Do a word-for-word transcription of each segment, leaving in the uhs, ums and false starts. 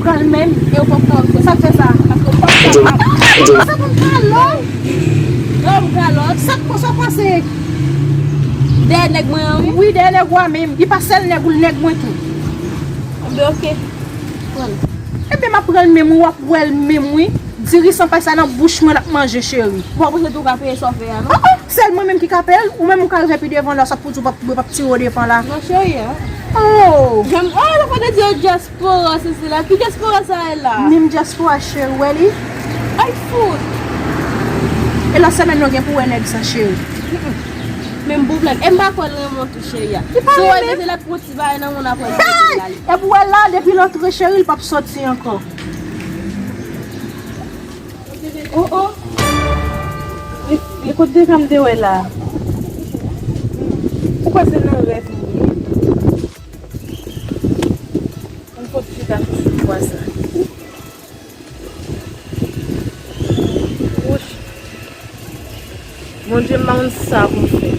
Pral menm, e w p ap ka wè. Sa k fè sa? Paske w p ap ka wè. Sa konn kalòt. Yo, m kalòt. Sa k, sa w panse? Dèyè nèg mwen an, wi. Wi, dèyè nèg ou a menm. Li pa sèl nèg ou, l nèg mwen tou. Enben, oke. Pran l. Enben, m ap pran l menm, wi, w ap wè l menm, wi. Diri san pay sa nan bouch mwen, l ap manje, cheri. Bon, apre sa, tou ka peye sa w fè a, non? Ah, ah, sèl mwen menm ki ka peye l, ou menm ou ka rive pi devan la, sa pou di w p ap, w p ap tire w devan la. Non, cheri, a. Oh! Janm, oh, la fwa de Dye, dyaspora, se, se la. Ki dyaspora sa ye la? Menm dyaspora, cheri, w wè li? Ay, fout! E lòt semèn, nou gen pou wè nèg sa, cheri. Mm-mm. Menm pwoblèm. E m pa kwè l renmen w tou, cheri a. Li pa renmen. Si w wè l, se l ap pran ti bagay nan men w apre l ale. Epi w wè l la, depi l antre, cheri, l p ap sòti ankò. Oh, oh. E, e kot Deka m te wè la? Ou kwè se nan rèv mwen ye? Mwen fò ti chita sou sou bwa sa. Wouch. Bondye, m pa konn sa pou m fè.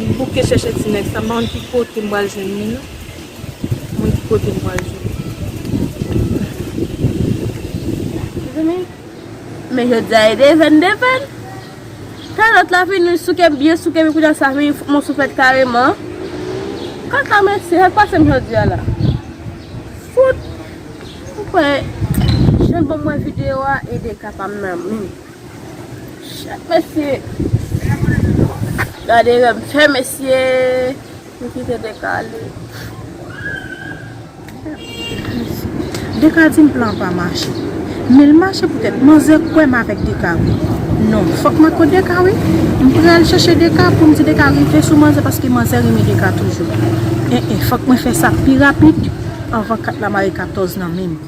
M bouke chèche ti nèg sa, m pa konn ki kote m pral jwenn li, non. Moun ki kote m pral jwenn. Mezanmi, men jodi a e devenn, devenn. Kalòt la vin souke m, byen souke m, kounye a sa vin fouke m yon souflèt kareman. Kaka mesye, sa k pase m jodi a la? Fout! Ou kwè, jan bon m wè videyo a, e Deka pa m nan menm. Chèt mesye. Gade rèv fè mesye. Nou kite Deka ale. Deka di m plan pa mache. Men l mache poutèt manzè kwè m avèk Deka wi. Non, fòk mwen kot Deka wi. M pral chèche Deka pou m di Deka rive sou manzè paske manzè renmen Deka toujou. En en, fòk mwen fè sa pi rapid anvan kat la mare katòz nan men m.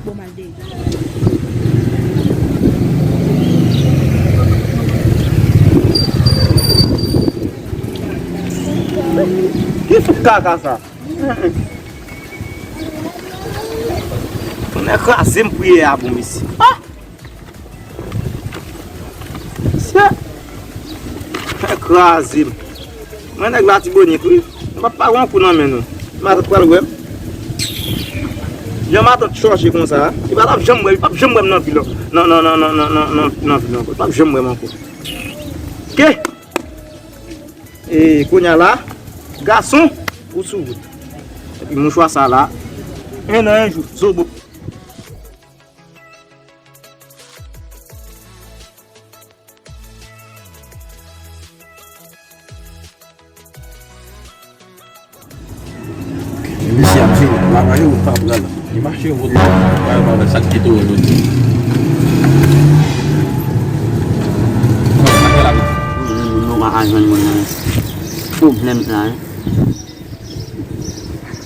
Bon, m al dèyè. Ki fout kaka sa? Mwen kraze m priyè a pou misye. Ah! Misye kraze m. Mwen nèg Latibonit wi. Mwen p ap pa yon kou nan men nou. Matant pral wè m. Jan matant chòche konsa, li pa t ap janm wè, li p ap janm wè m nan vil, nan, nan, nan vil ankò. Li p ap janm wè m ankò. Ke? E kounye a la, gason, ou sou wout. Epi mouchwa sa la, en an, en jou, zobo. Misye ap vini. La mache wout pa pral. Li mache wout la. Pral pa sa ki tou wout. Non, mache la vit. Nou pa ka jwenn moun nan. Pwoblèm la, hein.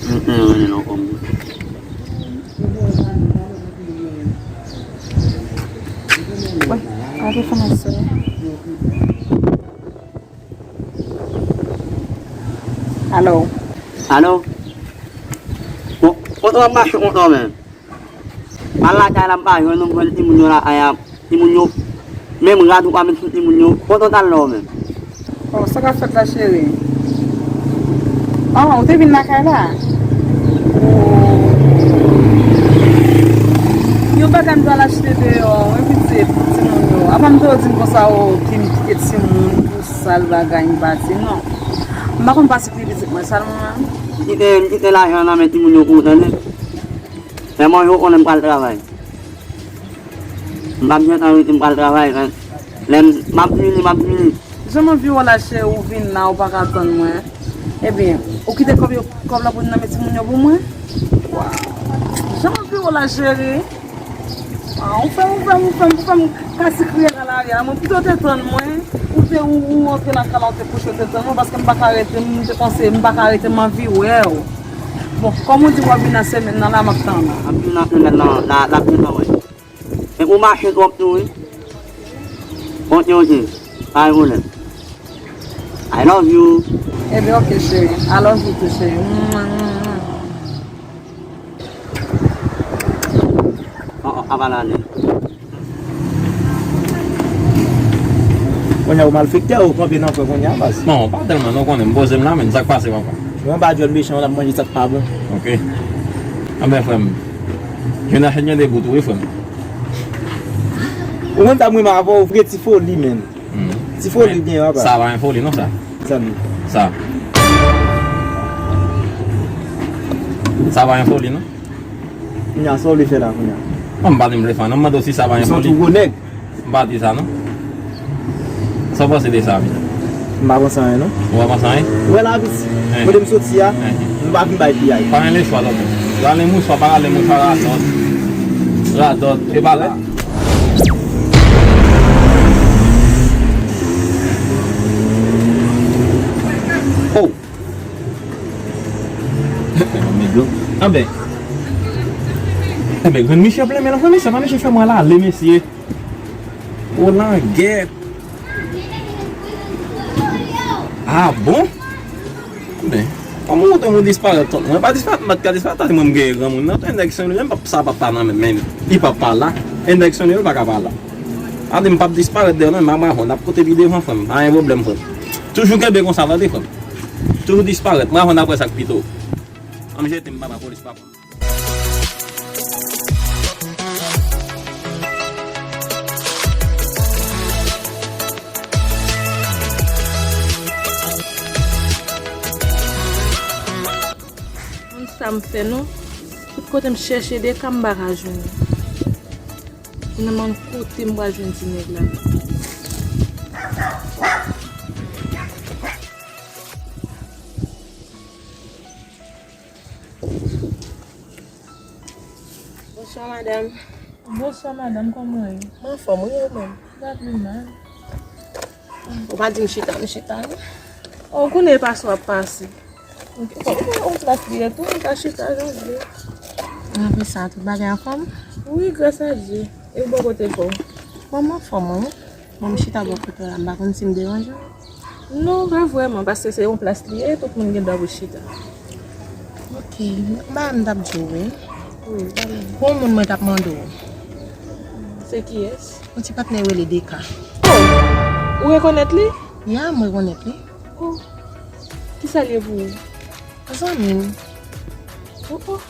Mwen te rele non kòm. Wè, pa telefòn nan sonnen. Alo. Alo. Bon, kote w ap mache kontan menm? M al lakay la, m pa jwenn ou, m jwenn timoun yo lakay la. Timoun yo, menm rad ou pa met sou timoun yo. Kote w t al la w menm? Oh, sa k ap fèt la, cheri? Oh, ou te vin lakay la? Oh. Yon bagay m t al achte deyò, wi, pitit, timoun yo. Apa m te di m konsa, oh, ki m kite timoun pou sal bagay, m pati, non. M pa konn pase pou pitit mwen, sal mwen menm. M kite, m kite lajan nan men timoun yo pou ou, tande? Fè manje, ou konnen m pral travay. M p ap gentan rete, m pral travay, men lè m, m ap vini, m ap vini. Jan m anvi wè w la, cheri, ou vin la, ou pa ka tann mwen. Ebyen, ou kite kòb yo, kòb la pou nan men timoun yo pou mwen? Waw. Jan m anvi wè w la, cheri. Ah, ou fè m, ou fè m, ou fè m, ou fè m kasi kriye nan lari a. Mwen, pito te tann mwen, ou te, ou, ou antre nan kay la, ou te kouche, ou te tann mwen, paske m pa ka rete, m te panse, m pa ka rete, m anvi wè w. Bon, kòm ou di w ap vin nan semèn nan la, m ap tann ou. Ap vin nan semèn nan, la, l ap vin nan wè. Men ou mache twòp tou, wi. Bon, ok, ok. Pa gen pwoblèm. I love you. Ebyen, ok, cheri. I love you too, cheri. Mwa, mwa, mwa. Oh, oh, apa l ale? Kounye a ou malfektè, ou kanpe nan kwen kounye a, baz. Non, pa tèlman, non, konnen m poze m la, men sa k pase, papa? Yon ba djòl mechan, w ap manje sa k pa bon. Ok. Anben, frè m, jwenn achèt gen de gout, wi, frè m. Ou konn sa m renmen avè w, vre ti foli, menm. Hmm. Ti foli byen, papa. Sa pa yon foli, non, sa. Sa. Sa. Sa pa yon foli, non. Kounya, sa w vle fè la, kounya? Bon, m pa di m vle fè, non, m mande w si sa pa yon foli. Ou se yon ti gwo nèg. M pa di sa, non. Sa w panse de sa, Michel? M pa panse anyen, non. Ou pa panse anyen? Ou wè la, piti. Kote m soti a, nou pa vin bay piyay. Pa gen lechwa, tonton. Rale mouchwa, pa rale mouchwa, radòt. Radòt, e pa la. Oh! Anben. Anben, grann misye ap lenmen nan, mesye, pa mesye fè mwen al ale, mesye. O langèt. Ah bon? Ben, kòman ou te moun disparèt kont mwen? Pa disparèt, m pa t ka disparèt, tande mwen m gen granmoun nan. E nèg Senlwi menm, pap sa pap pa nan men, men li pap pa la. E nèg Senlwi pa ka pa la. Tande m pap disparèt dèyè w non, m a mawon, n ap kote pi devan frè m. Pa gen pwoblèm frè m. Toujou kenbe konsa tande frè m. Toujou disparèt, mawon apre sa k pito. Ann jete m papa polis papa. Konn sa m fè non. Tout kote m chèche Deka m pa ka jwenn li. Kounya m kote m pral jwenn ti nèg la. Bonswa madanm. Bonswa madanm, kòman w ye? Mwen anfòm wi, ou menm? M pa pi mal. Ou pa di m chita, m chita non. O, ou konnen e pase w ap pase. Ok. Bon, ou plas li ye tou, ou ka chita jan w vle. Apre sa, tout bagay anfòm? Wi, gras a Dye. E bò kote kò w? Bon, m anfòm wi. Bon, m chita bò kote w la, m pa konn si m deranje w. Non, pa vrèman, paske se yon plas li ye, tout moun gen dwa pou chita. Ok, m pa m t ap di w wi. Wi, pale. Gon moun mwen t ap mande w. Se kiyès? Yon ti patnè rele Deka. Oh, ou rekonèt li? Ya, m rekonèt li. Oh, kisa l ye pou ou? Zanmi m. Oh, oh.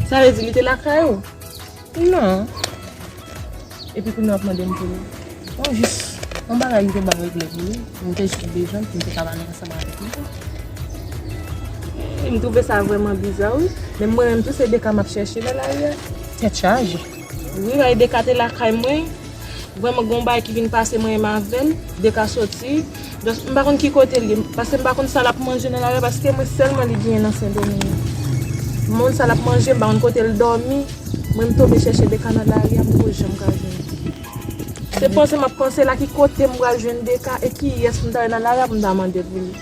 Sa vle di li te lakay ou? Non. Epi kounye a w ap mande m pou li? Bon, jis yon bagay li te ban m regle pou li. M te jis bezwen pou m te ka pale ansanm avèk li. E, m twouve sa vrèman biza, wi. Men mwen menm tou, se Deka m ap chèche nan lari a. Tèt chaje. Wi, bay Deka te lakay mwen. Vrèman, gen yon bagay ki vin pase mwen menm avè l, Deka soti. Donk, m pa konn ki kote l ye, paske m pa konn sa l ap manje nan lari a, paske mwen sèlman li genyen nan Sendomeng. M pa konn sa l ap manje, m pa konn kote l dòmi. Mwen, m tonbe chèche Deka nan lari a, m poko janm ka jwenn li. Se panse m ap panse la, ki kote m pral jwenn Deka, e kiyès m ta wè nan lari a pou m ta mande pou li.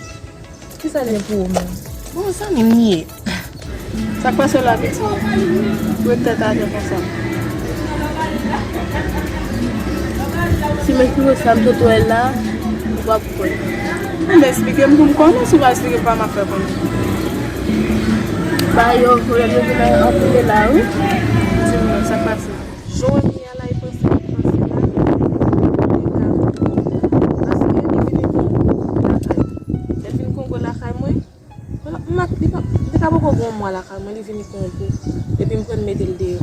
Kisa l ye pou ou menm? Bon, zanmi m li ye. Sa k pase w la, piti? Ou ret tèt atè konsa. Si m ekri w sa, m sot wè l la, ou p ap kwè. Anben, esplike m pou m konnen, si w pa esplike m, pa m ap fè konnen. Ba yo, pwoblèm yo vin anpile la, wi. Di m non, sa k pase? Jan w wè m ye a la, e panse m ap panse la, li ka. Paske li vini Kongo lakay. Lè l vin Kongo lakay mwen, m ap, li pa, li ka poko gen yon mwa lakay mwen, li vini Kongo. Epi m pran l mete l deyò.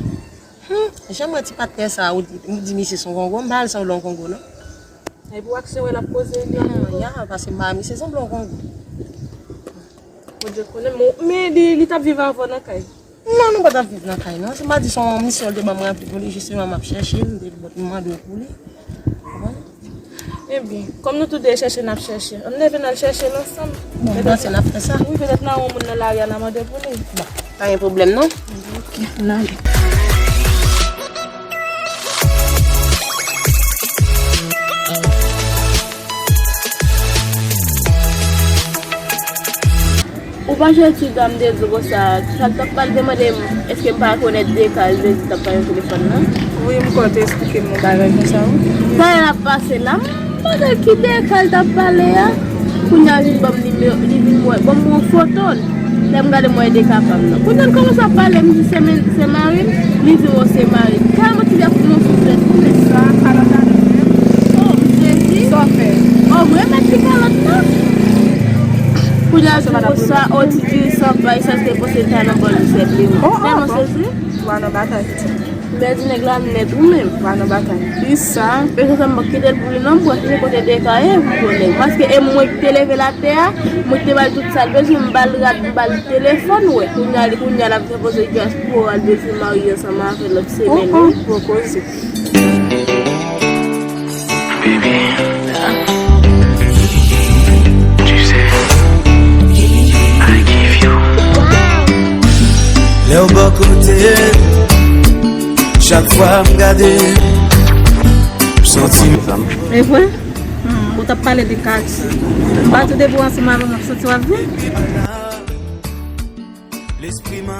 Hmm, jan m wè ti patnè sa a, ou di, ou di misye se yon Kongo, m pa al sanble yon Kongo, non. Epi w aksyon wè l ap poze li an Kongo? Ya, paske m pa wè misye sanble yon Kongo. Bondye konnen, men, men li, li t ap viv avè w nan kay? Non, nou pa t ap viv nan kay, non. Se m pa di se yon misyon l te ban mwen ranpli pou li, jisteman m ap chèche l, m te mande w pou li. Konprann? Ebyen, kòm nou tou de chèche, n ap chèche. Ann leve n al chèche l ansanm. Bon, m panse n ap fè sa. Wi, petèt n a wè yon moun nan lari a, n a mande pou li. Bon, pa gen pwoblèm, non. Ok, n ale. Ou panse ti dam de zo konsa, sa l t ap pale te mande m, èske m pa rekonèt Deka, l te di t ap pale nan telefòn nan? Wi, m kwè w te esplike m yon bagay konsa, wi. Sa l ap pase la, m mande l ki Deka l t ap pale a. Kounye a, li vin ban m nimewo, li vin wè, ban m yon foto l. Lè m gade, m wè Deka pa m nan. Kounye a, l kòmanse ap pale, m di se men, se mari m, li di w se mari m. Kè motive pou mwen sou tèt mwen. Sa, kalòt la, menm. Oh, m sezi. Sa w fè? Oh, m remèt li kalòt la. Kounya se pa pou sa, o ti dirijan bay sa se te panse ta nan bòl misye ap li. Oh, oh, tèlman bon. Sezi. Wa nan batay. Mèdi nèg la nèt ou menm. Wa nan batay. Kisa? E se sa m kite l pou li non, m pral chèche kote de ka ye pou konnen. Paske e mwen ki te leve l atè a, mwen ki te ba l tout sa l bezwen, m ba l rad, m ba l telefòn, wè. Kounya li, kounya l ap fè poze dyaspora, l bezwen marye ansanm avè l lòt semèn, wi. Oh, oh, bon koze. Baby, tu sais, I give you. Lè w bò kote m, chak fwa m gade, m santi m. E vre? Hmm, ou t ap pale de Katy. M pa tou depi w ansanm avè m, m ap santi w ap vin. Lespri m.